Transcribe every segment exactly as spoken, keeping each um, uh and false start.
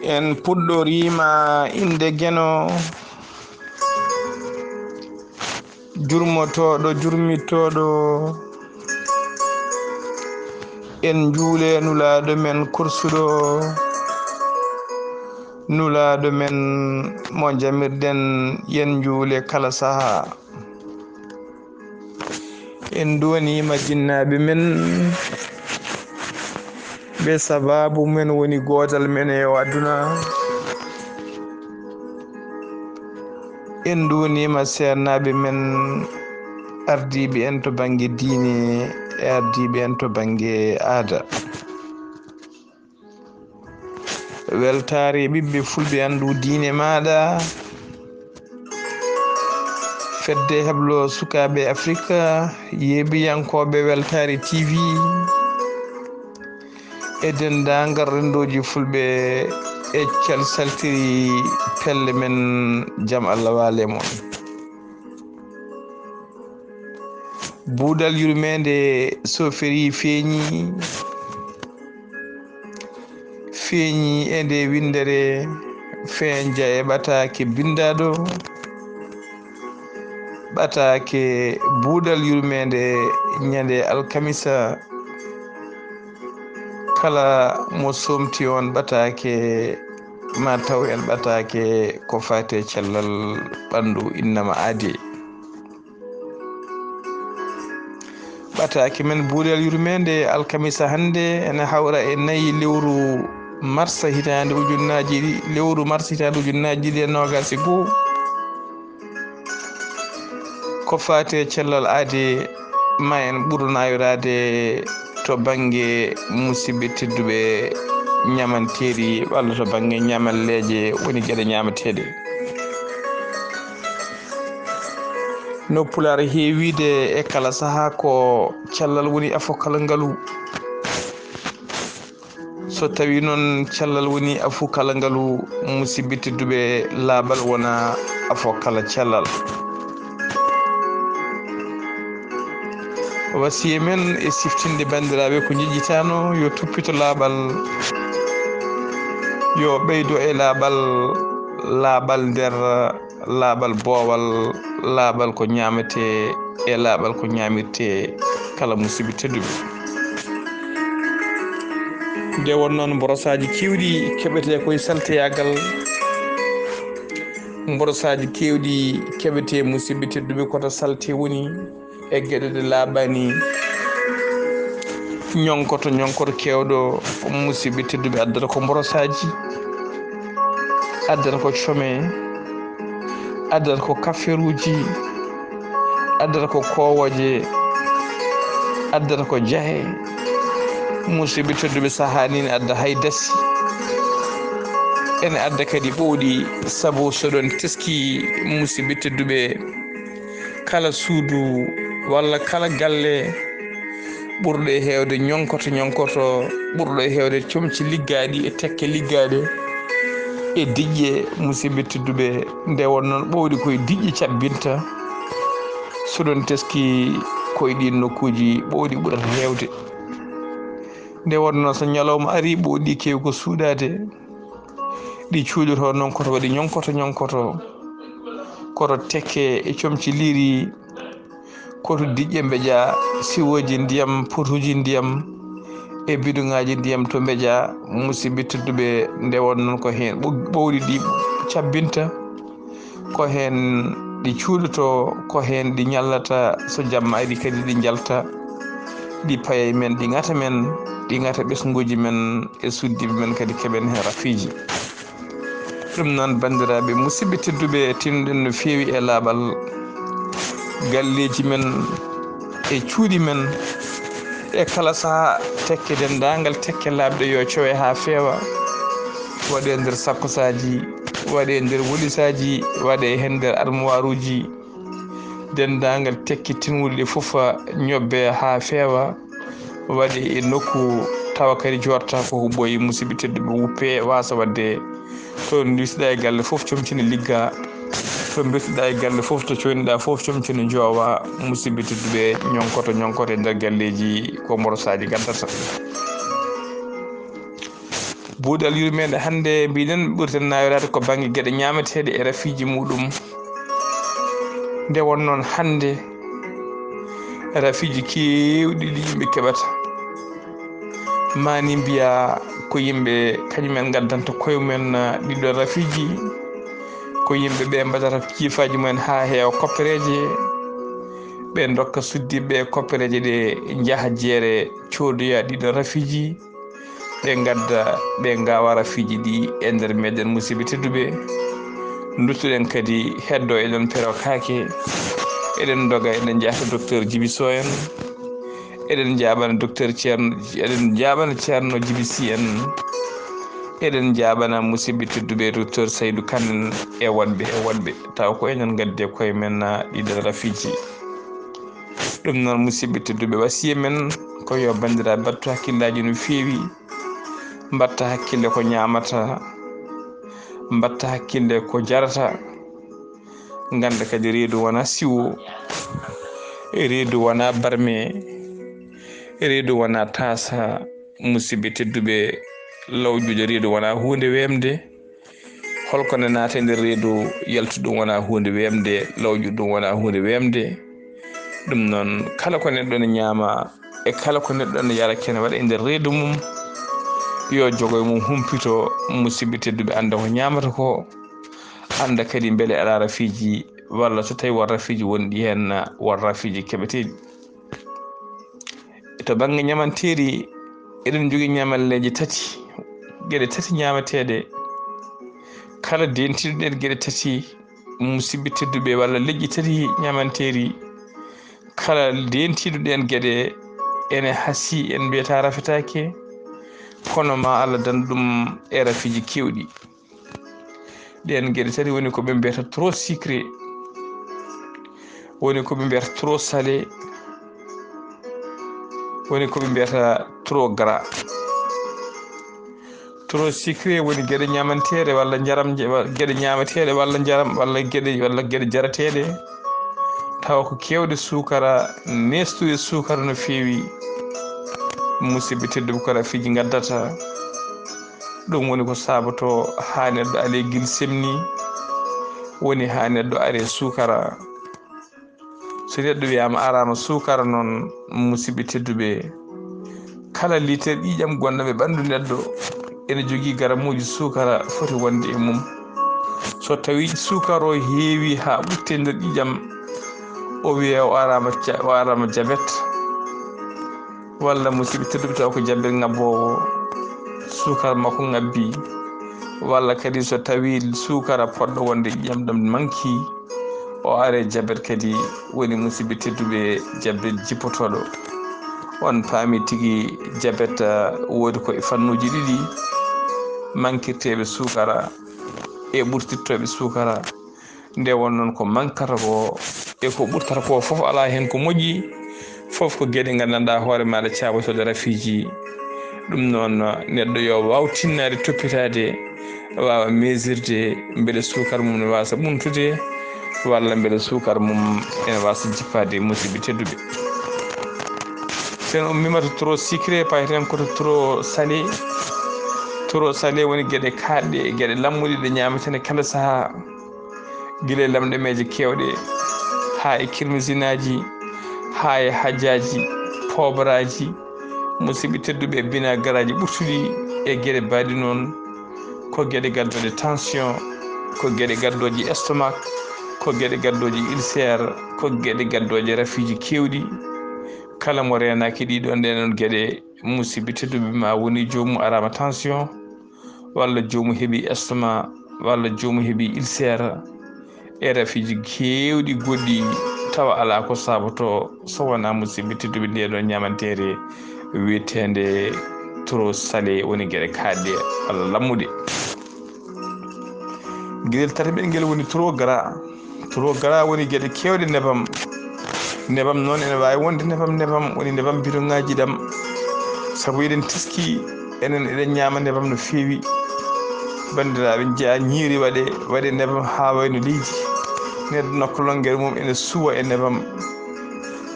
En puɗɗoriima innde Geno, jurmotooɗo, jurmitooɗo. En njuule Nulaaɗo men korsuɗo, Nulaaɗo men mo njamirɗen, yen njuule kala sahaa. En ndoniima jinnaaɓe men, ɓe sabaabu men woni gootal men e o aduna. En ndoniima seernaaɓe men, ardiiɓe en to bannge diine e ardiiɓe en to bannge aada. Weltaare ɓiɓɓe fulɓe, anndu diine maaɗa. Fedde heblo sukaaɓe Afirka, yeebiyankooɓe Weltaare T V, e denndaangal renndooji fulɓe, e calsaltiri pelle men, jam Allah waale mon. Buudal yurmeende soferi feeñi, feeñi e nde winndere, feeñja e ɓataake binndaaɗo, ɓataake buudal yurmeende ñande alkamisa. Kala mo somti on ɓataake, ma taw en ɓataake ko faati e cellal ɓanndu innama aadi. Ɓataake men buurel yurmeende alkamisa hannde ene hawra e nayi lewru marsa hitaande ujunnaaji ɗi-, lewru marsa hitaande ujunnaaji ɗiɗi e noogaas e goo. Ko faati e cellal aadi, ma en ɓur naawiraade to bannge musidɓe tedduɓe ñaamanteeri walla to bannge ñaamalleeje woni geɗe ñaamateeɗe. No Pulaar heewiide e kala sahaa ko cellal woni afo kala ngalu. So tawii noon cellal woni afo kala ngalu, musidɓe tedduɓe, laaɓal wona afo kala cellal. Wasiya men e siftinde banndiraaɓe ko njejjitaano, yo toppito laaɓal, yo ɓeydo e laaɓal, laaɓal nder, laaɓal boowal, laaɓal ko ñaametee e laaɓal ko ñaamirtee, kala musidɓe tedduɓe. Nde won noon, mborosaaji keewɗi keɓetee koye salteyaagal, mborosaaji keewɗi keɓetee, musidɓe tedduɓe, koto salte woni e geɗe ɗe laaɓaani. Ñoŋkoto, ñoŋkoto keewɗo, musidɓe tedduɓe, addata ko mborosaaji, addata ko come, addata ko kafferuuji, addata ko koowooje, addata ko jahe. Musidɓe tedduɓe, sahaa ni ne adda hay dasi, ene adda kadi ɓowɗi, sabu so ɗon teski, musidɓe tedduɓe, kala suudu walla kala galle ɓurɗo e heewde ñoŋkoto, ñoŋkoto, ɓurɗo e heewde comci liggaaɗi e tekke liggaaɗe e diƴƴe, musidɓe tedduɓe, nde won noon ɓowɗi koye diƴƴe cabbinta, so ɗon teski koye ɗiin nokkuuji ɓowɗi ɓurata heewde. Nde won noon, so ñalawma arii, ɓowɗi keewi ko suuɗaade, ɗi cuuɗotoo noon koto waɗi ñoŋkoto, ñoŋkoto, koto tekke e comci liiri, koto diƴƴe mbeƴa, siwooji ndiyam, potuuji ndiyam e bidoŋaaji ndiyam to mbeƴa, musidɓe tedduɓe, nde won noon ko heen ɓo-, ɓowɗi ɗi cabbinta, ko heen ɗi cuuɗotoo, ko heen ɗi ñallata, so jamma ari kadi ɗi njalta, ɗi paya e men, ɗi ŋata men, ɗi ŋata ɓesnguuji men e suddiiɓe men kadi keɓen heen rafiiji. Ɗum noon, banndiraaɓe, musidɓe tedduɓe, tinnoɗen no feewi e laaɓal galleeji men e cuuɗi men. E kala sahaa, tekke, denndaangal tekke laaɓɗe yo cowe haa feewa, waɗee nder sakkosaaji, waɗee nder wolisaaji, waɗee heen nder armuwaaruuji. Denndaangal tekke tinwuɗe ɗe fof ñobbe haa feewa, waɗe e nokku tawa kadi jooɗata ko ko ɓooyi, musidɓe tedduɓe, wuppe, waasa waɗde to mbirtuɗaa e galle fof, comci ne ligga, to mbirtuɗaa e galle fof, to coyniɗaa fof, comci ne njoowa, musidɓe tedduɓe, ñoŋkoto, ñoŋkoto e nder galleeji ko mborosaaji ngaddata. Buuɗal yurmeende hannde, mbiɗen ɓurten naawiraade ko bannge geɗe ñaameteeɗe e rafiiji muɗum. Nde won noon hannde, rafiiji keewɗi ɗi yimɓe keɓata, mani mbiya ko yimɓe kañumen ngaddanta koye mumen ɗiɗo rafiiji, ko yimɓe ɓe mbaɗata jiifaaji mumen haa heewa koppereeje, ɓe ndokka suddiiɓe koppereeje ɗe njaha jeere coodoya ɗiɗo rafiiji, ɓe ngadda, ɓe ngawa rafiiji ɗi e nder meɗen, musidɓe tedduɓe. Duttuɗen kadi heddo eɗen pero kaake, eɗen doga, eɗen njaha to docteur Jibi Sow en, eɗen njaɓana docteur Ceerno, eɗen njaɓana Ceerno Jibi Si en, eɗen njaɓana musidɓe tedduɓe docteur Saydou Kane en e woɗɓe e woɗɓe. Taw ko enen ngaddi e koye men, ah, ɗiɗo rafiiji. Ɗum noon, musidɓe tedduɓe, wasiya men ko yo banndiraaɓe mbattu hakkillaaji no feewi, mbatta hakkille ko ñaamata, mbatta hakkille ko jarata. Ngannda kadi reedu wonaa siwo, reedu wonaa barme, reedu wonaa taasa. Musidɓe tedduɓe, lawƴude reedu wonaa huunde weemde. Holko ne naata e nder reedu, yaltu ɗum wonaa huunde weemde, lawƴu ɗum wonaa huunde weemde. Ɗum noon, kala ko neɗɗo ne ñaama e kala ko neɗɗo ne yara, kene waɗa e nder reedu mum, yo jogo e mum humpito, musidɓe tedduɓe, annda ko ñaamata ko, annda kadi mbele alaa rafiiji, walla so tawi won rafiiji wonɗi heen, won rafiiji keɓeteeɗi. To bannge ñamanteeri, eɗen njogii ñamalleeje tati, geɗe tati ñaamateeɗe. Kala dentiiɗo ɗeen geɗe tati, musidɓe tedduɓe, walla leƴƴi tati ñamanteeri, kala dentiiɗo ɗeen geɗe, ene hasii, en mbiyata rafetaake, kono ma Allah dan ɗum e rafiiji keewɗi. Ɗeen geɗe tati woni ko ɓe mbiyata trop sucré, woni ko ɓe mbiyata trop salé, woni ko ɓe mbiyata trop gras. Trop sucré woni geɗe ñamanteeɗe walla njaram, geɗe ñaamateeɗe walla njaram, walla geɗe, walla geɗe jarateeɗe, tawa ko keewɗe suukara, neestuɗe suukara no feewi. Musidɓe tedduɓe, ko rafiiji ngaddata. Ɗum woni ko saabotoo haa neɗɗo ale glycémie, woni haa neɗɗo are suukara. So neɗɗo wiyaama araama suukara noon, musidɓe tedduɓe, kala liiter ƴiiƴam gonɗam e ɓanndu neɗɗo ene jogii garamuuji suukara foti wonde e mum. So tawii suukara o heewi haa ɓurti e nder ƴiiƴam, o wiyee o araama ja-, o araama jabet. Walla, musidɓe tedduɓe, taw ko jabet ŋabboowo, suukara makko ŋabbi. Walla kadi so tawii suukara poɗɗo wonde ƴiiƴam ɗam manki, o are jabet kadi, woni, musidɓe tedduɓe, jabet jippotooɗo. On paami tigi jabet, ah, woodi ko e fannuuji ɗiɗi, mankirteeɓe suukara e ɓurtittooɓe suukara. Nde won noon ko mankata ko e ko ɓurtata ko fof alaa heen ko moƴƴi, fof ko geɗe nganndanɗaa hoore maaɗa caabotooɗe rafiiji. Ɗum noon, neɗɗo yo waaw tinnaade, toppitaade, waawa meesirde mbele suukar mum ne waasa ɓuntude, walla mbele suukar mum ene waasa jippaade, musidɓe tedduɓe. So en ummiima to trop sucré, payten ko to trop salé. Trop salé woni geɗe kaaɗɗe, geɗe lammuɗe ɗe ñaametene kala sahaa. Gila e lamɗemeeje keewɗe, haa e kirmisinaaji, haa e hajjaaji, poobaraaji, musidɓe tedduɓe, e binagaraaji ɓurtuɗi e geɗe baaɗi noon. Ko geɗe gaddooje tension, ko geɗe gaddooje estomac, ko geɗe gaddooje ulcère, ko geɗe gaddooje rafiiji keewɗi. Kala mo reenaaki ɗiɗo ndee noon geɗe, musidɓe tedduɓe, ma woni joomum araama tension, walla joomum heɓi estomac, walla joomum heɓi ulcère, e rafiiji keewɗi goɗɗi, tawa alaa ko saabotoo so wonaa, musidɓe tedduɓe, ndee ɗoo ñaamanteeri wiyeteende trop salé, woni geɗe kaaɗɗe walla lammuɗe. Geɗel tataɓel ngel woni trop gras. Trop gras woni geɗe keewɗe nebam. Nebam noon ene waawi wonde nebam, nebam woni nebam bidoŋaaji ɗam. Sabu eɗen teski, enen eɗen ñaama nebam no feewi. Banndiraaɓe, njiyaa ñiiri waɗe, waɗe nebam haa wayno leydi. Neɗɗo nokka lonngere mum ene suwa e nebam.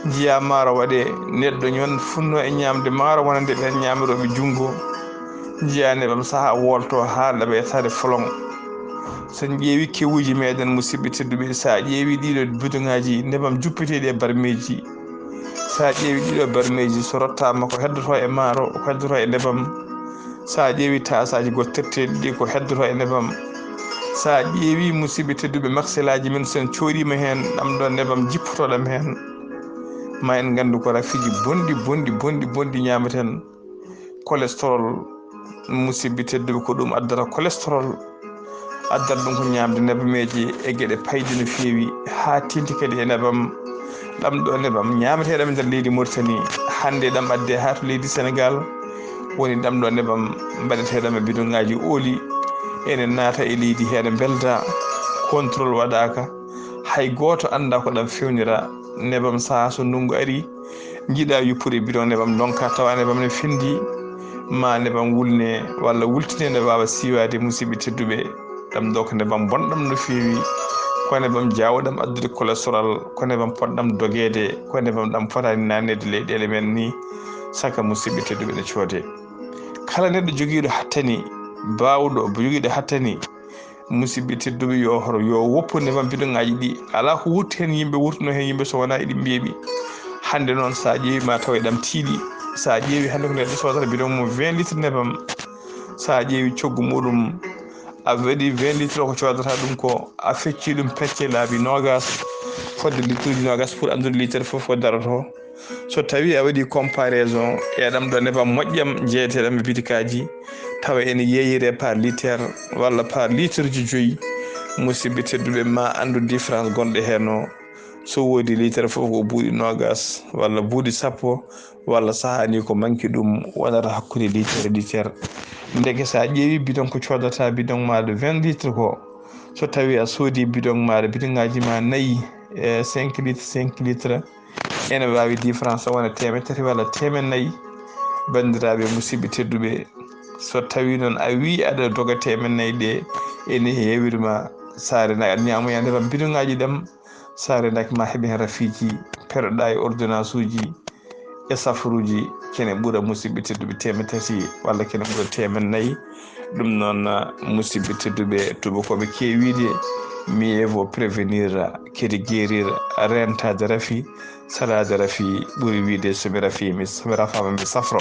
Njiyaa maaro waɗe, neɗɗo ñon funno e ñaamde maaro wonande ɓeen ñaamirooɓe junngo. Njiyaa nebam sahaa wolto haa laɓa e taade folon. So en ƴeewi kewuuji meeɗen, musidɓe tedduɓe, so a ƴeewi ɗiɗo bidoŋaaji nebam juppeteeɗi e barmeeji, so a ƴeewi ɗiɗo barmeeji, so rottaama ko heddoto e maaro, ko heddoto e nebam, so a ƴeewi taasaaji gottirteeɗi ɗi ko heddoto e nebam, so a ƴeewi musidɓe tedduɓe maksilaaji men, so en cooɗiima heen ɗam ɗo nebam jippoto ɗam heen, ma en nganndu ko rafiiji bonɗi, bonɗi, bonɗi, bonɗi ñaamaten. Cholesterol, musidɓe tedduɓe, ko ɗum addata cholesterol, addata ɗum ko ñaamde nebameeje e geɗe payɗe no feewi, haa teeŋti kadi e nebam. Ɗam ɗo nebam ñaameteeɗam e nder leydi Mauritanie, hannde ɗam addee haa to leydi Senegal, woni ɗam ɗo nebam mbaɗeteeɗam e bidoŋaaji ooli, ene naata e leydi hee, ene mbelda, contrôle waɗaaka, hay gooto anndaa ko ɗam feewnira. Nebam sahaa so ndunngu arii, njiɗa yuppude bidon nebam ndonka tawa nebam ne findi, ma nebam wulne walla wultine ne waawa siiwaade, musidɓe tedduɓe. Ɗam ɗo ko nebam bonɗam no feewi, ko nebam jaawɗam addude cholesterol, ko nebam potɗam dogeede, ko nebam ɗam fotaani naatneede leyɗeele men ni, saka musidɓe tedduɓe ne coode. Kala neɗɗo jogiiɗo hattani, baawɗo jogiiɗo hattani, musidɓe tedduɓe, yo horo, yo woppu nebam bidoŋaaji ɗi. Alaa ko wurti heen yimɓe, wurtuno heen yimɓe so wonaa eɗi mbeeɓi. Hannde noon, so a ƴeewi ma taw e ɗam tiiɗi. So a ƴeewi hannde ko neɗɗo soodata bidon mum vingt litres nebam. So a ƴeewi coggu muɗum, a waɗi vingt litres o ko coodata ɗum ko, a fecci ɗum pecce laabi noogas, fodde litres uji noogas pour anndude litre fof ko daroto. So tawii a waɗii comparaison e ɗam ɗo nebam moƴƴam jeyeteeɗam e bitikaaji, tawa ene yeeyiree par litre walla par litre ji joyi, musidɓe tedduɓe, ma anndu différence gonɗo heen o. So woodi litre fof ko buuɗi noogas walla buuɗi sappo, walla sahaa ni ko manki ɗum wonata hakkunde litre e litre. Ndeke so a ƴeewi bidon ko coodata bidon maaɗa vingt litres ko, so tawii a soodi bidon maaɗa, bidoŋaaji ma nayi, e cinq litres, cinq litres, ene waawi différence o wona teemeɗɗe tati walla teemeɗɗe nayi. Banndiraaɓe musidɓe tedduɓe, so tawii noon a wii aɗa doga teemeɗɗe nayi ɗe, ene heewiri ma, saare na aɗa ñaamoya nebam bidoŋaaji ɗam, saare ndak ma heɓi heen rafiiji, peɗoɗa e ordonnance uji e safaruuji, kene ɓura musidɓe tedduɓe teemeɗɗe tati walla kene ɓura teemeɗɗe nayi. Ɗum noon, musidɓe tedduɓe, tuubakooɓe keewiiɗe, mieux vaut prévenir que de guérir, reentaade rafi, salaade rafi ɓuri wiyde so mi rafiima, so mi rafaama mi safro.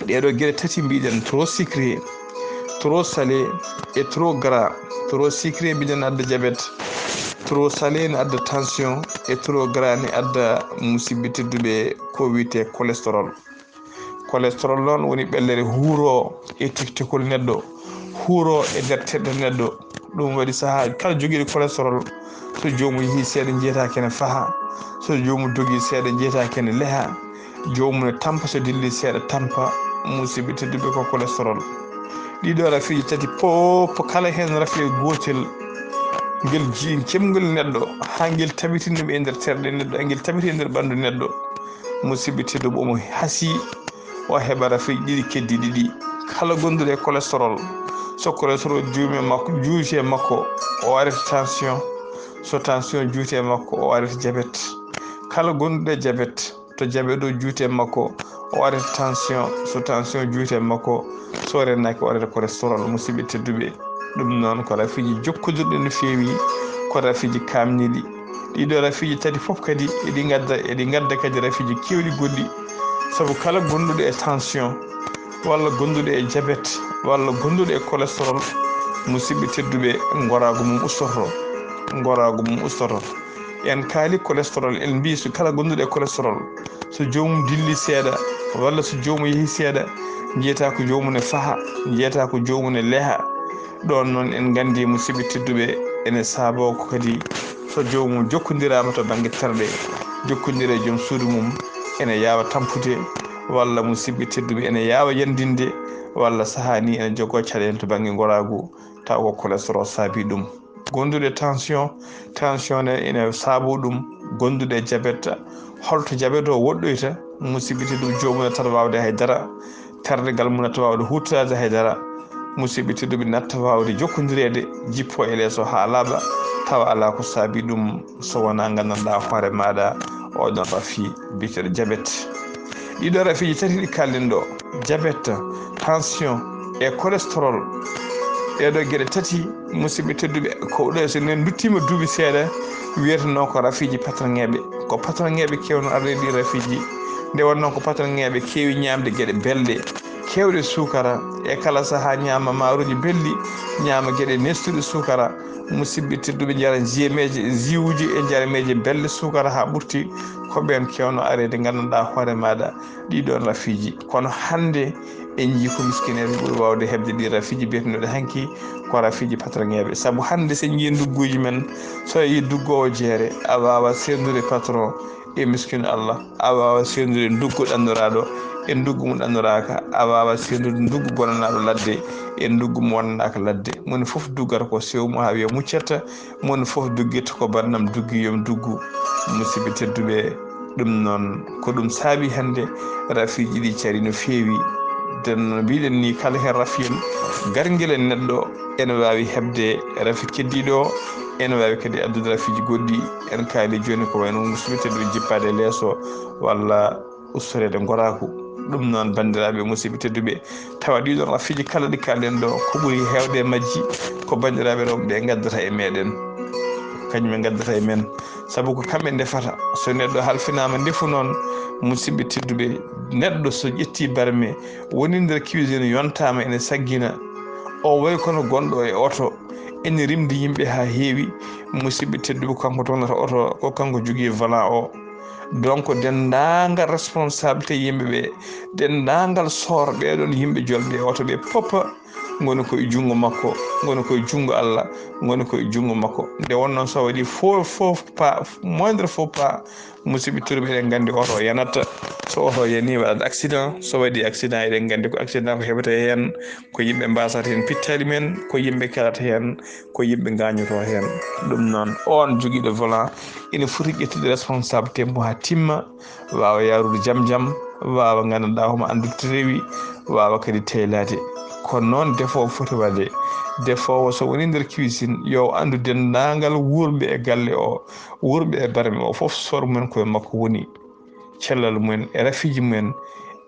Ɗee ɗoo geɗe tati mbiɗen, trop sucré, trop salé et trop gras. Trop sucré mbiɗen adda diabète, trop salé ne adda tension, et trop gras ne adda, musidɓe tedduɓe, ko wiyetee cholestérol. Cholestérol noon woni ɓellere huuro e tiktikol neɗɗo, huuro e nder terɗe neɗɗo. Ɗum waɗi sahaaji kala jogiiɗo cholestérol, so joomum yehii seeɗa, njiyata kene faha, so joomum dogii seeɗa, njiyata kene leha, joomum ne tampa, so dilli seeɗa tampa, musidɓe tedduɓe, ko cholestérol. Ɗiɗo rafiiji tati pop, kala heen rafi gootel, ngel jii cemngol neɗɗo, haa ngel tabitin ɗum e nder terɗe neɗɗo, haa ngel tabitin e nder ɓanndu neɗɗo, musidɓe tedduɓe, omo hasii o heɓa rafiiji ɗiɗi keddi ɗiɗi. Kala gonduɗo e cholestérol, so cholestérol juumi e makko, juuti e makko, o arata tension. So tension juuti e makko, o arata diabète. Kala gonduɗo e diabète, to diabète o juuti e makko, o arata tension. So tension juuti e makko, so reenaaki, o arata cholestérol, musidɓe tedduɓe. Ɗum noon ko rafiiji jokkondirɗi no feewi, ko rafiiji kaamniiɗi. Ɗiɗo rafiiji tati fof kadi eɗi ngadda, eɗi ngadda kadi rafiiji keewɗi goɗɗi. Sabu kala gonduɗo e tension, walla gonduɗo e diabète, walla gonduɗo e cholestérol, musidɓe tedduɓe, ngoraagu mum ustoto, ngoraagu mum ustoto. En kaali cholestérol, en mbii so kala gonduɗo e cholestérol, so joomum dilli seeɗa, walla so joomum yehi seeɗa, njiyata ko joomum ne faha, njiyata ko joomum ne leha. Ɗoon noon en nganndi, musidɓe tedduɓe, ene saaboo ko kadi so joomum jokkondiraama to bannge terɗe, jokkondira e joom suudu mum, ene yaawa tampude, walla, musidɓe tedduɓe, ene yaawa yandinde, walla sahaa ni ene jogoo caɗeele to bannge ngoraagu, taw ko cholestérol saabii ɗum. Gonduɗo e tension, tension ne ene saaboo ɗum, gonduɗo e diabète, holto diabète o woɗɗoyta, musidɓe tedduɓe, joomum nattat waawde hay dara, terɗe gal mum nattat waawde huutoraade hay dara, musidɓe tedduɓe, nattat waawde jokkondireede, jippoo e lees o haa laaɓa, tawa alaa ko saabii ɗum so wonaa nganndanɗaa hoore maaɗa oɗon rafi biyeteeɗo diabète. Ɗiɗo rafiiji tati ɗi kalɗen ɗo, jabet, tension e cholestérol. Ɗeɗo geɗe tati, musidɓe tedduɓe, ko ɗo so nen duttima duuɓi seeɗa, wiyeteno ko rafiiji patronŋeeɓe. Ko patronŋeeɓe kewno arde ɗi rafiiji. Nde wonno ko patronŋeeɓe keewi ñaamde geɗe belɗe, kewɗe suukara, e kala sahaa ñaama maaroji belɗi, ñaama geɗe nestuɗe suukara. Musidɓe tedduɓe, njara jiyemeeje, jiwuji e jarameeje belɗe suukara haa ɓurti. Ko ɓen kewno areede, nganndanɗaa hoore maaɗa ɗiɗon rafiiji. Kono hannde en njii ko miskineeɓe ɓuri waawde heɓde ɗi rafiiji biyeteɗi hanki ko rafiiji patronŋeeɓe. Sabu hannde so en njii ndugguuji men, so a yii duggoowo jeere, a waawaa senndude patron e miskiino Allah, a waawaa senndude nduggu ɗannoraaɗo e nduggu mo ɗannoraaka, a waawaa senndude nduggu bonanaaɗo ladde e nduggu mo wonanaaka ladde. Moni fof duggata ko sewo mum haa wiya muccata, moni fof duggirta ko banndam duggi, yo mi duggu. Musidɓe tedduɓe, ɗum noon ko ɗum saabii hannde rafiiji ɗi carii no feewi. Den no mbiɗen ni, kala heen rafiyel garngel e neɗɗo ene waawi heɓde rafi keddiiɗo o, ene waawi kadi addude rafiiji goɗɗi. En kaali jooni ko wayno musidɓe tedduɓe jippaade e leeso walla ustoreede ngoraaku. Ɗum noon, banndiraaɓe musidɓe tedduɓe, tawa ɗiɗon rafiiji kala ɗi kalɗen ɗo, ko ɓuri heewde e majji ko banndiraaɓe rewɓe ɓe ngaddata e meɗen, kañum en ngaddata e men, sabu ko kamɓe ndefata. So neɗɗo halfinaama ndefu noon, musidɓe tedduɓe, neɗɗo so ƴetti barme, woni nder cuisine, yontaama ene saggina, o way kono gonɗo e oto, ene rimdi yimɓe haa heewi. Musidɓe tedduɓe, kanko toŋnata oto, ko kanko jogii volant o. Donc, denndaangal responsabilité yimɓe ɓe, denndaangal soor ɓeɗon yimɓe jolɓe e oto ɓe, poppa ngoni ko e junngo makko, ngoni ko e junngo Allah, ngoni ko e junngo makko. Nde wonno so waɗi faux, faux pas, moindre faux pas, musidɓe tedduɓe, eɗen nganndi oto yanat. So oto yani, waɗat accident. So waɗi accident, eɗen nganndi ko accident ko heɓata heen, ko yimɓe mbasata heen pittaali men, ko yimɓe kelata heen, ko yimɓe ngaañoto heen. Ɗum noon, on jogiiɗo volant ene foti ƴettude responsabilité mum haa timma, waawa yaarude jam jam, waawa nganndanɗaa homo anndude rewi, waawa kadi teylaade. Ko noon defoowo foti waɗde. Defoowo so woni nder cuisine, yo anndu denndaangal wuurɓe e galle o, wuurɓe e barme o fof, soor mumen ko e makko woni. Cellal mumen e rafiiji mumen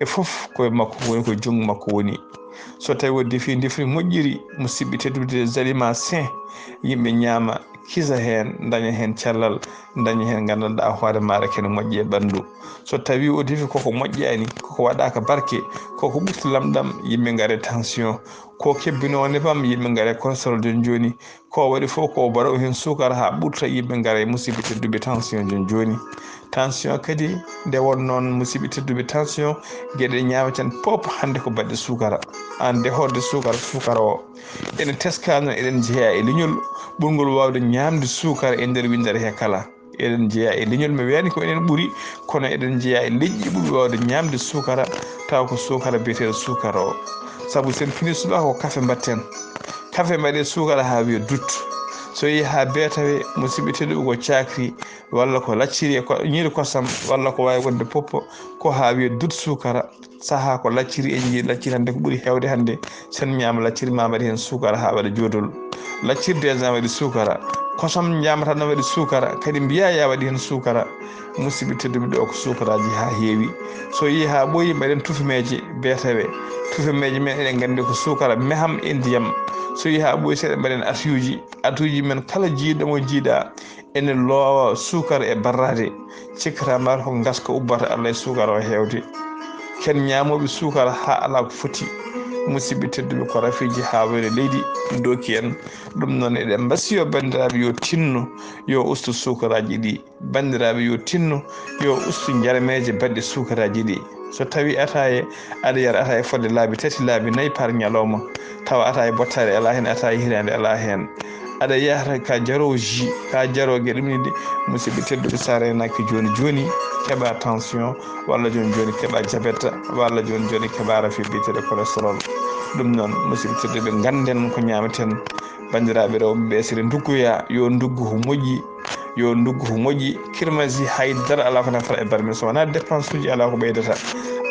e fof ko e makko woni, ko e junngo makko woni. So tawi o defi ndefri moƴƴiri, musidɓe tedduɓe, des aliments sains, yimɓe ñaama, kisa heen, daña heen cellal, daña heen nganndanɗaa hoore maaɗa kene moƴƴi e ɓanndu. So tawi o defi koko moƴƴaani, koko waɗaaka barke, koko ɓurti lamɗam, yimɓe ngare tension. Ko kebbinoo nebam, yimɓe ngare cholestérol jooni jooni. Ko waɗi fof ko o baɗa o heen suukara haa ɓurta, yimɓe ngara e musidɓe tedduɓe tension jooni jooni. Tension kadi, nde won noon musidɓe tedduɓe tension, geɗe ñaameten pop hannde ko baɗɗe suukara. Aan dehorde suukara, suukara o. Ene teska noon eɗen jeyaa e leñol ɓurngol waawde ñaamde suukara e nder winndere he kala. Eɗen jeyaa e leñol, mi wiyaani ko enen ɓuri, kono eɗen jeyaa e leƴƴi ɓurɓe waawde ñaamde suukara, tawa ko suukara biyeteeɗo suukara o. Sabu so en pinii subaka ko kafe mbaɗten. Kafe mbaɗee suukara haa wiya dut. So yehii haa beetawe, musidɓe tedduɓe, ko cakri, walla ko lacciri e ko, ñiiri kosam, walla ko waawi wonde poppo, ko haa wiya dut suukara. Sahaa ko lacciri, en njii lacciri hannde ko ɓuri heewde hannde. Sen ñaama lacciri, ma mbaɗi heen suukara haa waɗa joodol. Lacciri déjà waɗi suukara. Kosam ñaamata no waɗi suukara, kadi mbiyaa ya waɗi heen suukara. Musidɓe tedduɓe, ɗo ko suukaraaji haa heewi. So yehii haa ɓooyi, mbaɗen tufimeeje beetawe. Tufimeeje men, eɗen nganndi ko suukara meham e ndiyam. So yehii haa ɓooyi seeɗa, mbaɗen atuuji. Atuuji men, kala jiiɗo mo jiiɗa, ene loowa suukara e barraade. Cikkata mbar ko ngaska ubbata Allah e suukara o heewde. Ken ñaamooɓe suukara haa alaa ko foti. Musidɓe tedduɓe, ko rafiiji haa wayre leydi dooki en. Ɗum noon, eɗen mbasiyo banndiraaɓe yo tinno, yo ustu suukaraaji ɗi. Banndiraaɓe yo tinno, yo ustu njarameeje baɗɗe suukaraaji ɗi. So tawi ataaye, aɗa yara ataaye fodde laabi tati, laabi nayi par ñalawma, tawa ataaye bottaari alaa heen, ataaye hiraande alaa heen. Aɗa yahata ka jaroowo jus, ka jaroowo geɗe ɗum ɗi, musidɓe tedduɓe, so a reenaaki jooni jooni, keɓa tension, walla jooni jooni keɓa diabète, walla jooni jooni keɓa rafi biyeteeɗo cholestérol. Ɗum noon, musidɓe tedduɓe, ngannden ko ñaameten. Banndiraaɓe rewɓe ɓe, so eɗen nduggoya, yo nduggu ko moƴƴi, yo nduggu ko moƴƴi. Kirmasi hay dara alaa ko nafata e barme, so wonaa dépense uji alaa ko ɓeydata.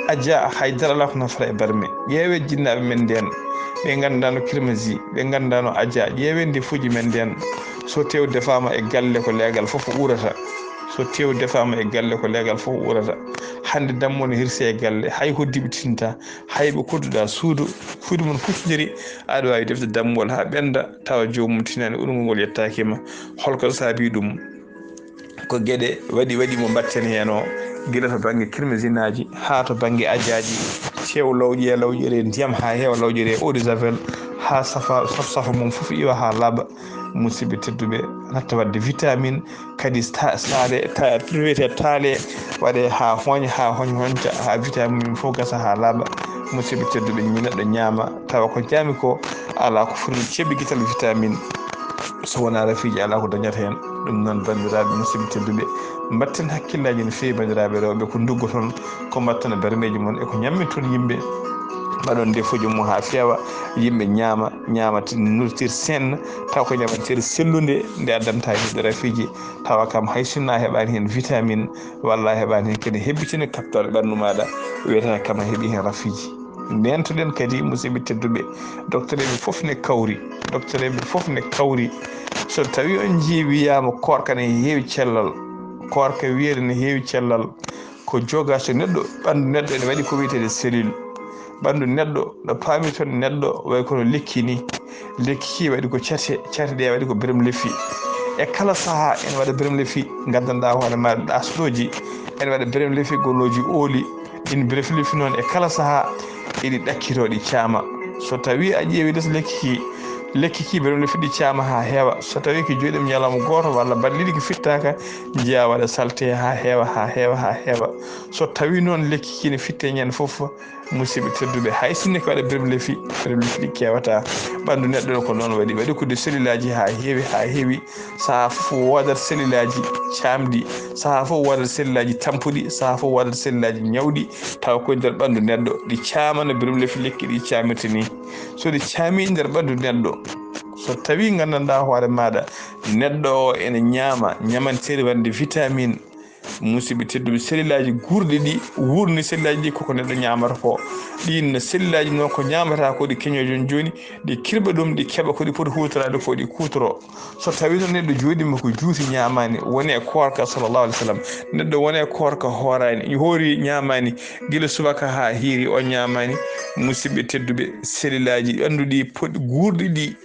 Aja hay dara alaa ko nafata e barme. Ƴeewee jinnaaɓe men ndeen, ɓe nganndanno kirmasi, ɓe nganndanno aja. Ƴeewee ndefuuji men ndeen. So tew defaama e galle, ko leegal fof uurata. So tew defaama e galle, ko leegal fof uurata. Hannde dammuwol ne hirsi e galle, hay hoddiiɓe tinta, hay ɓe kodduɗa suudu, fuyde mum fuccondiri, aɗa waawi defde dammuwol haa ɓennda, tawa joomum tinaani, urngol ngol yettaaki ma. Holko saabii ɗum? Ko geɗe waɗi waɗi mo mbatten heen o, gila to bannge kirmesinaaji haa to bannge ajaaji, tew lawƴe lawƴere ndiyam haa heewa lawƴere eau de javel, haa safa, saf-, safa mum fof iwa haa laaɓa. Musidɓe tedduɓe, natta waɗde vitamine, kadi ta-, saale, ta-, wiyetee taale, waɗee haa hooña, haa hooñ-, hoñca, haa vitamine mum fof gasa haa laaɓa. Musidɓe tedduɓe, ñi-, neɗɗo ñaama, tawa ko ñaami ko alaa ko foti ceɓɓigital vitamine. So wonaa rafiiji, alaa ko dañata heen. Ɗum noon, banndiraaɓe musidɓe tedduɓe, mbatten hakkillaaji no feewi, banndiraaɓe rewɓe, ko nduggoton, ko mbaɗton e bermeeji mon, e ko ñamminton yimɓe. Mbaɗon ndefuuji mum haa feewa, yimɓe ñaama, ñaama, nourriture saine, taw ko ñaamanteeri sellunde, nde addanta yimɓe rafiiji, tawa kam hay sinno a heɓaani heen vitamine, walla a heɓaani heen kadi heɓɓitinde kaɓtaare ɓanndu maaɗa, wiyata kam a heɓii heen rafiiji. Ndeentoɗen kadi, musidɓe tedduɓe, doktoreeɓe fof ne kawri, doktoreeɓe fof ne kawri. So tawii on njii wiyaama koorka ne heewi cellal, koorka wiyeede ne heewi cellal, ko joga so neɗɗo, ɓanndu neɗɗo ene waɗi ko wiyeteede cellule. Ɓanndu neɗɗo, no paamirton neɗɗo, way kono lekki ni. Lekki ki waɗi ko cate, cate ɗe waɗi ko berem lefi. E kala sahaa ene waɗa berem lefi, nganndanɗaa hoore maaɗa ɗaasɗooji, ene waɗa berem lefi golooji ooli. Ɗin berem lefi noon e kala sahaa eɗi ɗakkitoo, ɗi caama. So tawii a ƴeewi les lekki ki, lekki ki berem lefi ɗi caama haa heewa. So tawii ko jooɗiima ñalawma gooto walla balɗe ɗiɗi ko fittaaka, njiyaa waɗa salte haa heewa, haa heewa, haa heewa. So tawii noon lekki ki ne fitte ñande fof, musidɓe tedduɓe, hay sinno ko waɗa berem lefi, berem lefi ɗi keewata. Ɓanndu neɗɗo ko noon waɗi, waɗi ko de cellule aji haa heewi, haa heewi. Sahaa fof woodat cellule aji caamɗi, sahaa fof woodat cellule aji tampuɗi, sahaa fof woodat cellule aji ñawɗi, tawa ko e nder ɓanndu neɗɗo. Ɗi caama no berem lefi lekki ɗi caamirta ni. So ɗi caami nder ɓanndu neɗɗo, so tawii nganndanɗaa hoore maaɗa, neɗɗo o ene ñaama ñamanteeri waɗde vitamine, musidɓe tedduɓe, cellule aji guurɗi ɗi, wuurni cellule aji ɗi koko neɗɗo ñaamata ko. Ɗin no cellule aji noon ko ñaamata ko ɗi keñoo jooni jooni, ɗi kirɓa ɗum, ɗi keɓa ko ɗi poti huutoraade ko ɗi kuutoroo. So tawii noon neɗɗo jooɗiima ko juuti ñaamaani, woni e koorka, sallallahu alaihi wasallam, neɗɗo woni e koorka hooraani, hoori ñaamaani, gila subaka haa hiiri o ñaamaani, musidɓe tedduɓe, cellule aji ɓanndu ɗi poɗ-, guurɗi ɗi,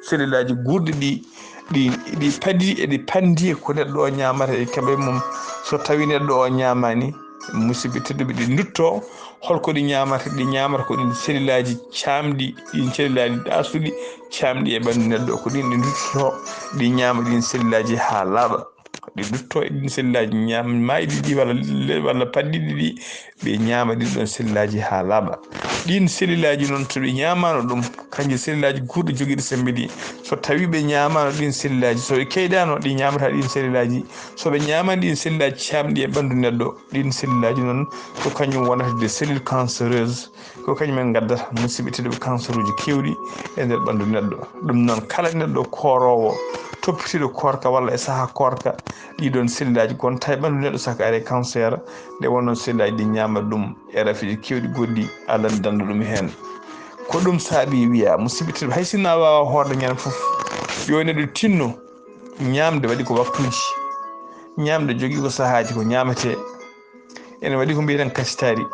cellule aji guurɗi ɗi, ɗi, ɗi padi, eɗi pandi ko neɗɗo o ñaamata e keɓe mum. So tawii neɗɗo o ñaamaani, musidɓe tedduɓe, ɗi ndutto. Holko ɗi ñaamata? Ɗi ñaamata ko ɗin cellule aji caamɗi, ɗin cellule aji ɗaasuɗi, caamɗi e ɓanndu neɗɗo. Ko ɗin ɗi ndutto, ɗi ñaama ɗin cellule aji haa laaɓa. Ɗi ndutto e ɗin cellule aji ñaam-, maayɗi ɗi walla le-, walla paddiɗi ɗi, ɓe ñaama ɗin ɗon cellule aji haa laaɓa. Ɗin cellule aji noon, so ɓe ñaamaano ɗum, kanji cellule aji guurɗi jogiiɗi semmbe ɗi, so tawii ɓe ñaamaano ɗin cellule aji, so ɓe keyɗaano, ɗi ñaamata ɗin cellule aji. So ɓe ñaamaani ɗin cellule aji caamɗi e ɓanndu neɗɗo, ɗin cellule aji noon ko kañum wonata des cellules cancéreuses, ko kañum en ngaddata, musidɓe tedduɓe, canceruuji keewɗi e nder ɓanndu neɗɗo. Ɗum noon, kala neɗɗo kooroowo, toppitiiɗo koorka walla e sahaa koorka, ɗii ɗoon cellule aji ngonta e ɓanndu neɗɗo, saka ari e cancer, nde wonnoo cellule aji ɗi ñaama ɗum e rafiiji keewɗi goɗɗi, Alla ne dannda ɗum heen. Ko ɗum saabii wiyaa, musidɓe tedduɓe, hay sinno a waawaa hoorde ñande fof, yo neɗɗo tinno ñaamde, waɗi ko waktuuji. Ñaamde jogii ko sahaaji ko ñaametee. Ene waɗi ko mbiyeten kasitaari,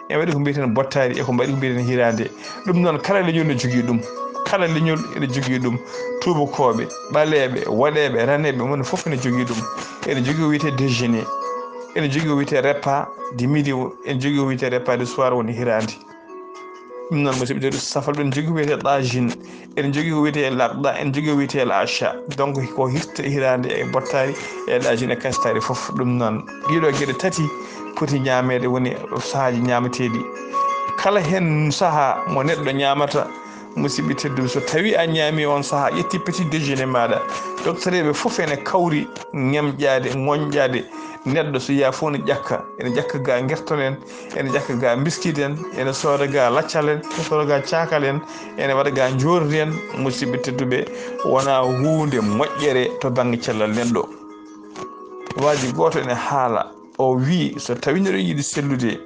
ene waɗi ko mbiyeten bottaari, e ko mbaɗi ko mbiyeten hiraande. Ɗum noon, kala leñol ne jogii ɗum. Kala leñol ene jogii ɗum. Tuubakooɓe, ɓaleeɓe, woɗeeɓe, raneeɓe, moni fof ene jogii ɗum. Ene jogii ko wiyetee déjeuner, ene jogii ko wiyetee repas de midi, ene jogii ko wiyetee repas de soir, woni hiraande. Ɗum noon, musidɓe tedduɓe, safal ɗon jogii ko wiyetee tajine, ene jogii ko wiyetee laqda, ene jogii ko wiyetee lacha. Donc, ko hirta hiraande e bottaari e tajine e kasitaari fof. Ɗum noon, ɗii ɗoo geɗe tati poti ñaameede, woni sahaaji ñaameteeɗi. Kala heen sahaa mo neɗɗo ñaamata, musidɓe tedduɓe, so tawii a ñaamii oon sahaa, ƴetti petit déjeuner maaɗa, doktoreeɓe fof ene kawri ñemƴaade, ngoñƴaade neɗɗo, so yaha fof ne ƴakka, ene ƴakka ga ngerton en, ene ƴakka ga mbiskit en, ene sooda ga laccal en, ene sooda ga caakal en, ene waɗa ga njoorndi en, musidɓe tedduɓe, wonaa huunde moƴƴere to bannge cellal neɗɗo. Waaji gooto ene haala, o wii, so tawii neɗɗo yiɗi sellude,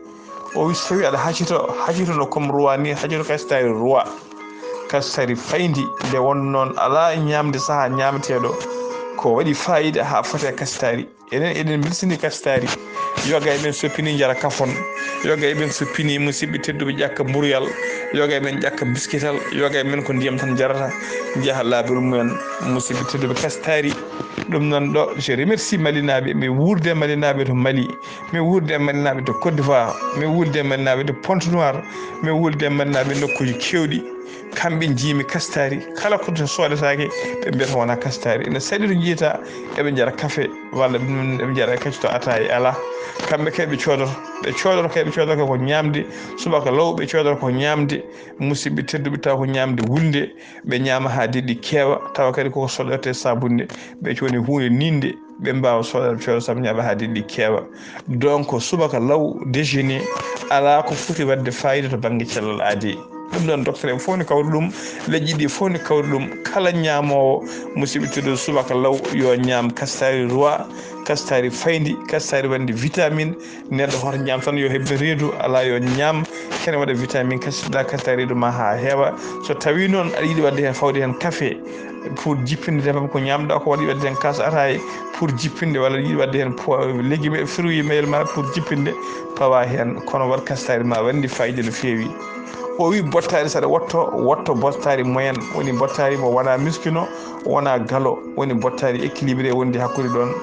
o wii, so tawii aɗa hacito, hacito no comme roi ni, hacito kasitaari roi. Kasitaari fayndi, nde won noon alaa ñaamde sahaa ñaameteeɗo, ko waɗi faayiida haa foti e kasitaari. Enen eɗen mbelsinii kasitaari, Yoga e men soppini njara kafon. Yoga e men soppini, musidɓe tedduɓe, ƴakka mburuyal. Yoga e men ƴakka biskital. Yoga e men ko ndiyam tan jarata, njaha laabi mumen. Musidɓe tedduɓe, kastaari. Ɗum noon ɗo, je remercie Malinaaɓe. Mi wuurde Malinaaɓe to Mali. Mi wuurde Malinaaɓe to Côte d'Ivoire. Mi wuurde Malinaaɓe to Pointe-Noire. Mi wuurde Malinaaɓe nokkuuji keewɗi. Kamɓe njiimi kastaari. Kala ko to soodetaake, ɓe mbiyata wona kastaari. Ene saɗi to njiyata eɓe njara kafe, walla ɗum eɓe njara kacce to ataaya alaa. Kamɓe kay ɓe coodoto. Ɓe coodoto kay, ɓe coodoto ko ñaamde. Subaka law ɓe coodoto ko ñaamde. Musidɓe tedduɓe, tawa ko ñaamde wulnde. Ɓe ñaama haa deɗɗi keewa, tawa kadi koko soɗorte saabunde. Ɓe cooni huunde niinde, ɓe mbaawa soodade coodo sabu ñaama haa deɗɗi keewa. Donc, subaka law, déjeuner, alaa ko foti waɗde fayida to bannge cellal aadi. Ɗum ɗon, docteur en fof ne kawri ɗum, leƴƴi ɗi fof ne kawri ɗum. Kala ñaamoowo, musidɓe tedduɓe, subaka law yo ñaam kastaari roi, kastaari fayndi, kastaari wonde vitamine. Neɗɗo hoto ñaam tan yo heɓɓe reedu, alaa yo ñaam kene waɗa vitamine, kasida kastaari reedu ma haa heewa. So tawii noon aɗa yiɗi waɗde heen, fawde heen kafe pour jippinde ndiyam ko ñaamɗa, ko waɗi waɗde heen kaas ataaya pour jippinde, walla yiɗi waɗde heen po-, légume, fruit, meyel ma pour jippinde, pawa heen, kono waɗ kastaari ma wonde fayida no feewi. O wi bottaari saɗa wotto, wotto bottaari moyen, woni bottaari mo wona miskino, wona galo, woni bottaari équilibré wonde hakkunde ɗon.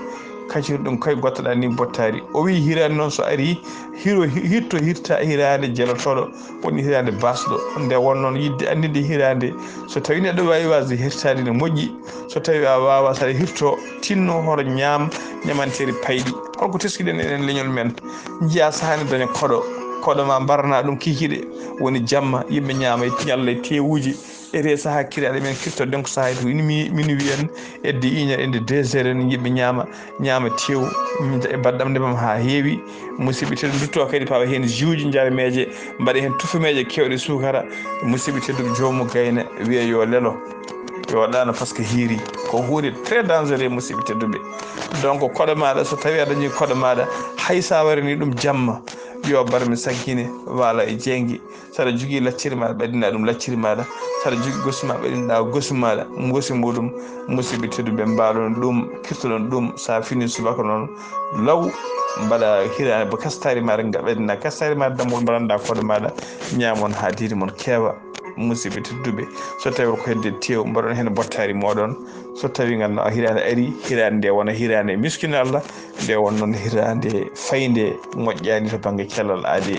Kacir ɗum koye gottoɗa ni bottaari. O wi hiraande noon so ari, hiro, hi-, hitto hirta hiraande jelotoɗo, woni hiraande basɗo. Nde won noon yiɗde anndinde hiraande, so tawi neɗɗo wawi wasde hirtaade ne moƴƴi. So tawi a wawa, saɗa hirto, tinno hoto ñaam ñamanteeri payɗi. Holko teskiɗen enen leñol men? Njiya sahaa ne daña koɗo, koɗo ma mbarana ɗum kikiɗe, woni jamma, yimɓe ñaama e ñalla e tewuji. Ete sahaa kiraaɗe men kirtoɗen ko sahaa to ini mi-, minuit en, edde une heure, edde deux heures en, yimɓe ñaama, ñaama tew, e baɗɗam nebam haa heewi. Musidɓe tedduɓe, ndutto kadi pawa heen jus ji njarmeeje, mbaɗa heen tufumeeje keewɗe suukara. Musidɓe tedduɓe, joomu gayna wiya yo lelo, yo ɗaano par ce que hiiri. Ko huunde très dangereux, musidɓe tedduɓe. Donc, koɗo maɗa, so tawi a dañi koɗo maɗa, hay sa warini ɗum jamma, yo barmi sankine, waala e jeengi. Saɗa jogii lacciri maɗa, ɓadinɗa ɗum lacciri maɗa. Saɗa jogii gosi ma, ɓadinɗa gosi maɗa, gosi muɗum. Musidɓe tedduɓe, mbaalon ɗum, kirtoɗon ɗum. Sa fini subaka noon, law, mbaɗa hiraande ba kastaari maɗa, nga ɓadinɗa kastaari maɗa, dammuɗo mbaɗanɗa koɗo maɗa, ñaamon haa deedi mon keewa. Musidɓe tedduɓe, so tawi ko hedde tew, mbaɗon heen bottaari moɗon. So tawi ngal no hiraande ari, hiraande nde wona hiraande miskino Allah, nde won noon hiraande faynde moƴƴaani to bannge cellal aadi.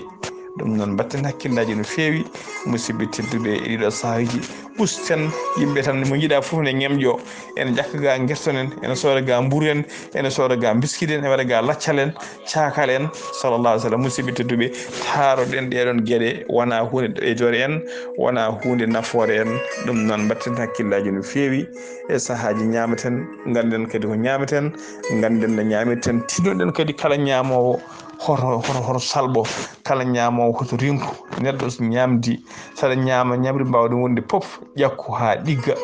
Ɗum noon, mbatten hakkillaaji no feewi, musidɓe tedduɓe, e ɗiɗo sahaaji. Usten yimɓe tan, mo njiɗa fof ne ñemƴo. Ene ƴakka ga ngertonen, ene sooda ga mburu en, ene sooda ga mbiskit en, ene waɗa ga laccal en, caakal en, sallallahu alaihi wa sallam. Musidɓe tedduɓe, taaroɗen ɗeɗon geɗe, wona huunde ɓeydoore en, wona huunde nafoore en. Ɗum noon, mbatten hakkillaaji no feewi e sahaaji ñaameten, ngannden kadi ko ñaameten, ngannden no ñaamirten, tinnoɗen kadi kala ñaamoowo hoto, hoto, hoto salɓo, kala ñaamoowo hoto rinku. Neɗɗo so ñaamdi, saɗa ñaama ñamri mbaawɗo wonde pop, ƴakku haa ɗigga.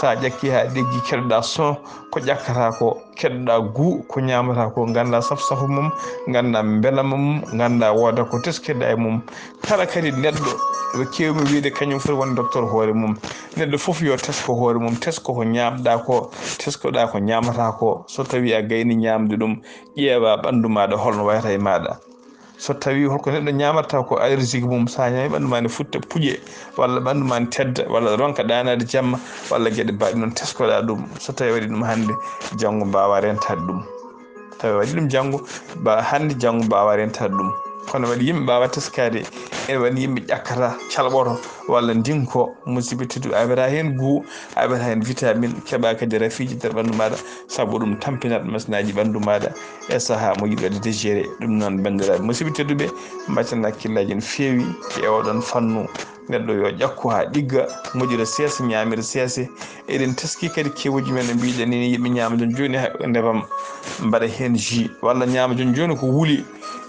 Sa ƴakki haa ɗiggi, keɗoɗa son ko ƴakkata ko, keɗoɗa guu ko ñaamata ko, ngannda saf safu mum, ngannda mbelama mum, ngannda wooda ko teskirɗa e mum. Kala kadi neɗɗo, ɓe keewmi wiide kañum foti wonde docteur hoore mum. Neɗɗo fof yo tesko hoore mum, tesko ko ñaamɗa ko, teskoɗa ko ñaamata ko. So tawi a gayni ñaamde ɗum, ƴeewa ɓanndu maɗa holno wayata e maɗa. So tawi holko neɗɗo ñaamata ko allergique mum, sa ñaami ɓanndu ma ne futta puƴe, walla ɓanndu ma ne tedda, walla ronka ɗaanaade jamma, walla geɗe mbaɗi noon, teskoɗa ɗum. So tawi waɗi ɗum hannde, janngo mbawa rentaade ɗum. Tawi waɗi ɗum janngo, ba hannde, janngo mbawa rentaade ɗum. Kono waɗi yimɓe mbawa teskaade, ene waɗi yimɓe ƴakkata, calɓoto, walla ndinko, musidɓe tedduɓe, a heɓata heen guu, a heɓata heen vitamine, keɓa kadi rafiiji nder ɓanndu maɗa, sabu ɗum tampinat masinaaji ɓanndu maɗa e sahaa mo yiɗi waɗde dégéré. Ɗum noon, banndiraaɓe musidɓe tedduɓe, mbatten hakkillaaji no feewi e oɗon fannu. Neɗɗo yo ƴakku haa ɗigga, moƴƴira seesa, ñaamira seesa. Eɗen teski kadi kewuuji men no mbiɗen ni, yimɓe ñaama jooni jooni ha nebam, mbaɗa heen jus, walla ñaama jooni jooni ko wuli.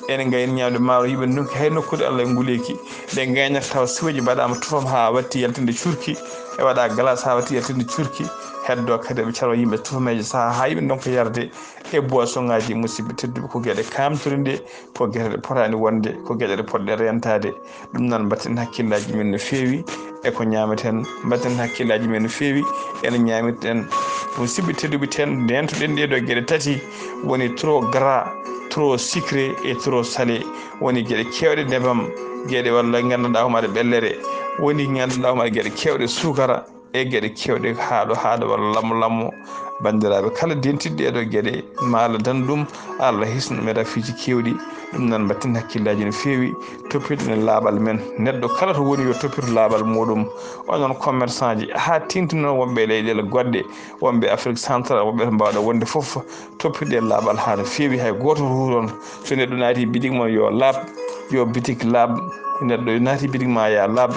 Ene ngayni ñaamde maaro, yimɓe ndonki hay nokkude Allah e nguleeki. Nde ngaynata tawa siwooji mbaɗaama tufam haa watti yaltinde cuurki, e waɗa glace haa watti yaltinde cuurki. Heddo kadi ɓe calwa yimɓe tufameeje sahaa haa yimɓe ndonka yarde e boisson ŋaaji. Musidɓe tedduɓe, ko geɗe kaamtorde, ko geɗe ɗe potaani wonde, ko geɗe ɗe poɗɗen rentaade. Ɗum noon, mbatten hakkillaaji men no feewi e ko ñaameten, mbatten hakkillaaji men no feewi ene ñaamirten. Musidɓe tedduɓe, ten ndeentoɗen ɗee ɗoo geɗe tati, woni trop gras, trop sucré et trop salé. Woni geɗe keewɗe nebam, geɗe walla ngannduɗaa homaade ɓellere, woni ngannduɗaa homaade geɗe keewɗe suukara, e geɗe keewɗe haaɗo haaɗo walla lammo lammo. Banndiraaɓe, kala dentuɗo ɗeeɗo geɗe, maa Allah dandu ɗum, Allah hisnu men rafiiji keewɗi. Ɗum noon, mbatten hakkillaaji no feewi, toppitoɗen laaɓal men. Neɗɗo kala to woni, yo toppito laaɓal muɗum. Onon commerçant ji, haa teeŋti noon wonɓe e leyɗeele goɗɗe, wonɓe Afrique centrale, wonɓe to mbaawɗa wonde fof, toppitoɗen laaɓal haa no feewi, hay gooto ruuron. So neɗɗo naati bitik mon, yo laaɓ, yo bitik laaɓ. Neɗɗo naati bitik ma, ya laaɓ.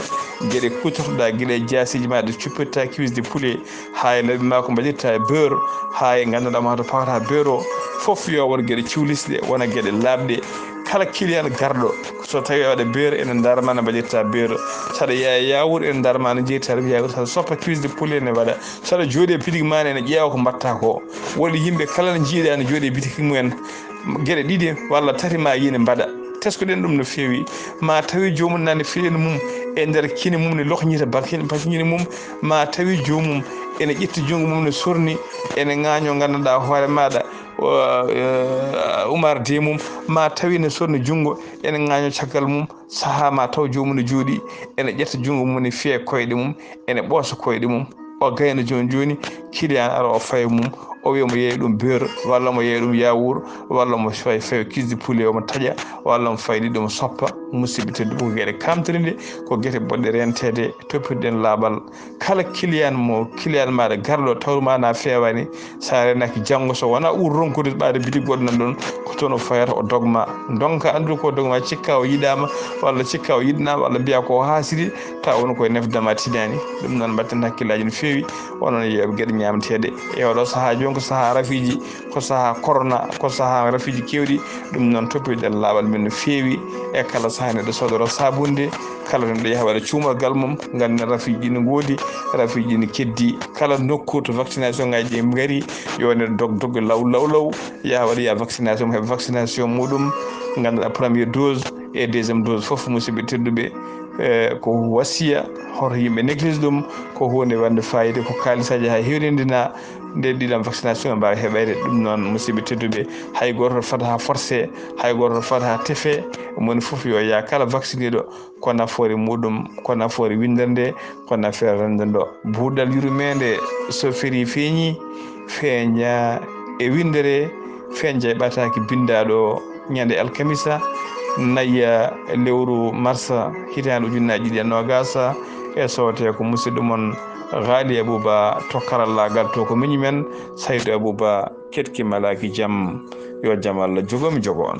Geɗe kuutortoɗaa, gila e jaasiiji ma ɗe cuppirta, cuisse de poulet, haa e laɓi ma ko mbaɗirta e beurre, haa e ngannduɗaa ma to pawata beurre o, fof yo won geɗe cuulisɗe, wona geɗe laaɓɗe. Kala client garɗo, so tawi aɗa waɗa beurre, ene darma no mbaɗirta beurre. So aɗa yeeya yaawuur, ene darma no jeeyirta ɗum yaawuur. So aɗa soppa cuisse de poulet, ne waɗa. So aɗa jooɗi e bitik ma ne, ene ƴeewa ko mbaɗta ko. Woni yimɓe kala ne njiiɗa ne jooɗi e bitik mumen. Geɗe ɗiɗi walla tati ma yiine mbaɗa. Teskoɗen ɗum no feewi. Ma tawi joomum nani fiɗen mum e nder kine mum ne lokñita bakin, bakiñine mum. Ma tawi joomum ene ƴetti junngo mum ne sorni, ene ŋaaño ngannduɗaa hoore maaɗa, o, eh, umarde mum. Ma tawi ne sorni junngo, ene ŋaaño caggal mum. Sahaa ma taw joomum ne jooɗi, ene ƴetta junngo mum ne fiya e koyɗe mum, ene ɓoosa koyɗe mum. O gayna jooni jooni, client ara o fayi mum, o wiya mo yeeya ɗum beurre, walla mo yeeya ɗum yaawuur, walla mo fayi, fayi cuisse de poulet o mo taƴa, walla mo fayi ɗiɗo mo soppa. Musidɓe tedduɓe, ko geɗe kamtorde, ko geɗe boɗɗe renteede, toppitoɗen laaɓal. Kala client mo, client maaɗa garɗo tawru ma na feewani, so a renaaki janngo, so wonaa ɓuri ronkude ɓaade bitik goɗɗo nan ɗon, ko toon o fayata o dogma. Ndonka anndude ko dogma, cikka o yiɗaama, walla cikka o yiɗanaama, walla mbiya ko o haasiri, tawa woni koye nefdama tinaani. Ɗum noon, mbatten hakkillaaji no feewi, onon yeeɓe geɗe ñaamteeɗe. E oɗo sahaa jooni ko sahaa rafiiji, ko sahaa corona, ko sahaa rafiiji keewɗi. Ɗum noon, toppitoɗen laaɓal men no feewi. E kala sahaa neɗɗo soodoro saabunde, kala neɗɗo yaha waɗa cuumalgal mum, ngannduɗaa rafiiji ne ngoodi, rafiiji ne keddi. Kala nokku to vaccination ngaji ɗi ngari, yo neɗɗo dog dog law law law, yaha waɗoya vaccination, heɓa vaccination muɗum, ngannduɗaa première dose e deuxième dose fof, musidɓe tedduɓe, eh, ko wasiya, hoto yimɓe néglige ɗum, ko huunde wonde fayida, ko kaalisaaji haa heewrindina, nde ɗiɗon vaccination mbaawa heɓeede. Ɗum noon, musidɓe tedduɓe, hay gooto fota haa forcé, hay gooto fota haa tefe, moni fof yo yaa kala vaccineɗo ko nafoore muɗum, ko nafoore winndere nde, ko nafoore renndo ndo. Buuɗal yurmeende so ferii feeñi, feeña e winndere, feeña e ɓataake binndaaɗo ñande alkamisa, nayya lewru marsa, hitaande ujunnaaji ɗiɗi e noogaas, e sowte ko musidɗo mon Ghali Abouba to karallaagal to ko miñi men, Saydou Abouba, ketki malaaki jam, yo jam Allah jogo mi jogo on.